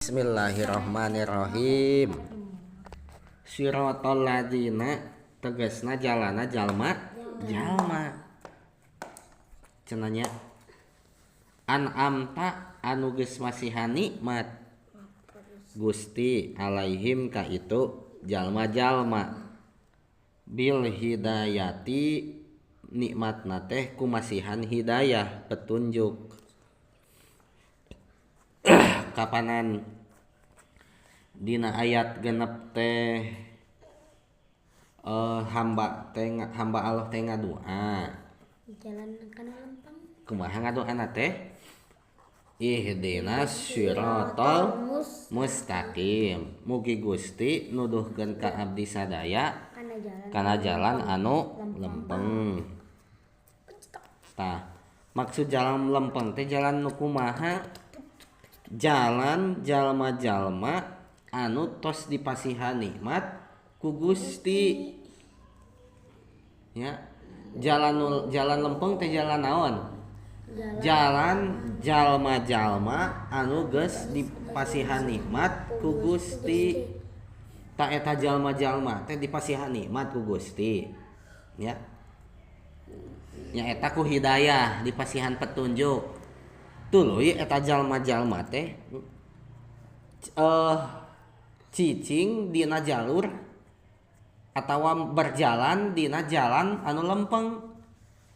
Bismillahirrahmanirrahim. Siratal ladzina tegasna jalana jalma jalma cenah nya an'amta anu geus masihan nikmat Gusti alaihim ka itu jalma-jalma bil hidayati nikmatna teh kumasihan hidayah petunjuk kapanan dina ayat genep teh hamba teh hamba Allah teh ngadoa jalan kana lempeng kumaha ngadoana teh ihdinas siratal mustaqim mugi Gusti nuduhkeun ka abdi sadaya kana jalan anu lempeng. Tah maksud jalan lempeng teh jalan nu kumaha? Jalan jalma-jalma anu tos dipasihan nikmat ku Gusti ya. Jalan jalan lempeng teh jalan naon? Jalan jalma-jalma anu geus dipasihan nikmat ku Gusti. Ta eta jalma-jalma teh dipasihan nikmat ku Gusti ya. Nya eta ku hidayah dipasihan petunjuk. Tuluy eta jalma-jalma teh cicing dina jalur atawa berjalan dina jalan anu lempeng.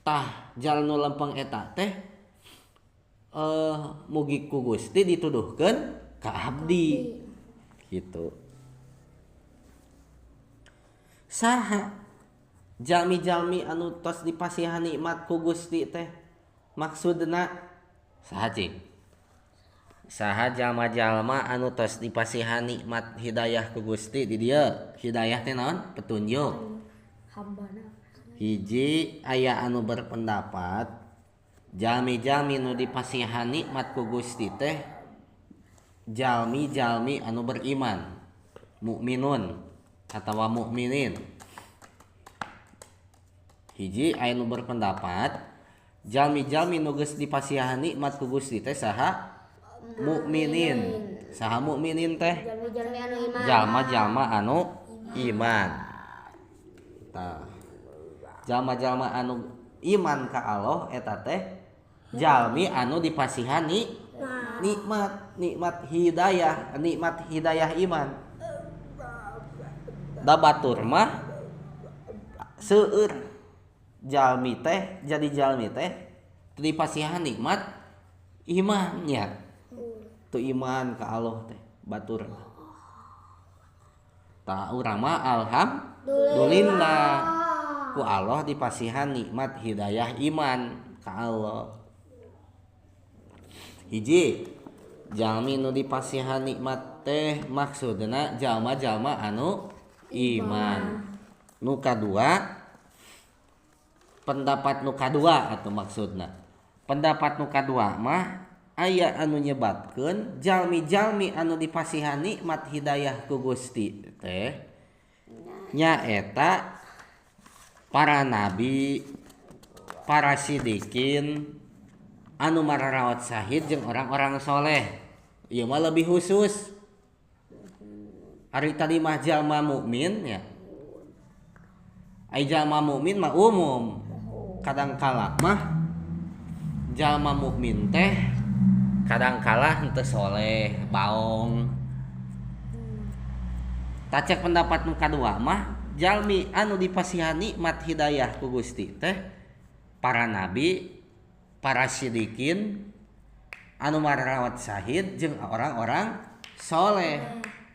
Tah jalan nu lempeng eta teh mugi ku Gusti dituduhkeun ka abdi gitu. Saha jalmi-jalmi anu tos dipasihan nikmat ku Gusti teh maksudna saha cing? Saha jalma-jalma anu tos dipasihan nikmat hidayah ku Gusti di dieu. Hidayah teh naon? Petunjuk. Hiji aya anu berpendapat jalmi-jalmi nu dipasihan nikmat ku Gusti teh jalmi-jalmi anu beriman, mukminun atawa mukminin. Hiji aya nu berpendapat jalmi-jalmi nu geus dipasihan nikmat ku Gusti teh saha? Mukminin. Saha mukminin teh? Jalma-jalma anu iman. Tah jalma-jalma anu iman ka Allah eta teh jalmi anu dipasihan nikmat, nikmat hidayah, nikmat hidayah iman. Da batur mah seueur jalmi teh jadi jalmi teh dipasihan nikmat imannya. Tu iman ka Allah teh batur. Tah urang mah alhamdulillah ku Allah dipasihan nikmat hidayah iman ka Allah. Hiji jalmi nu dipasihan nikmat teh maksudna jalma-jalma anu iman. Nu kadua pendapat nu kadua atau maksudna pendapat nu kadua mah aya anu nyebatkeun jalmi-jalmi anu dipasihan nikmat hidayah ku Gusti teh nyaeta para nabi, para sidikin anu mararawat syahid jeung orang-orang soleh. Ieu mah lebih khusus. Ari tadi mah jalma mukmin ya. Ai jalma mukmin mah umum. Kadang kala mah jalma mukmin teh kadang kala henteu soleh, baong. Tah cek pendapat nu kadua mah jalmi anu dipasihan nikmat hidayah ku Gusti teh para nabi, para sidikin anu mararawat syahid jeung orang-orang soleh.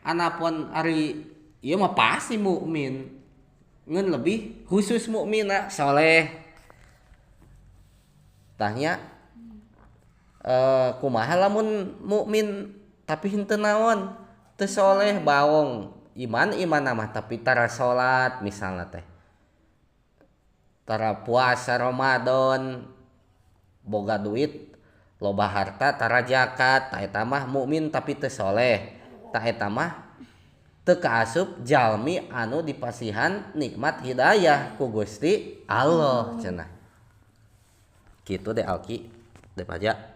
Anapun ari ieu mah pasti mukmin ngan lebih khusus mukmina soleh. Tah nya kumaha lamun mukmin tapi henteu naon teu soleh baong, iman iman mah tapi tara salat misalna teh, tara puasa Ramadan, boga duit loba harta tara zakat, tah eta mah mukmin tapi teu soleh. Tah eta mah teu kaasup jalmi anu dipasihan nikmat hidayah ku Gusti Allah cenah. Kitu deh Alki deh pajak.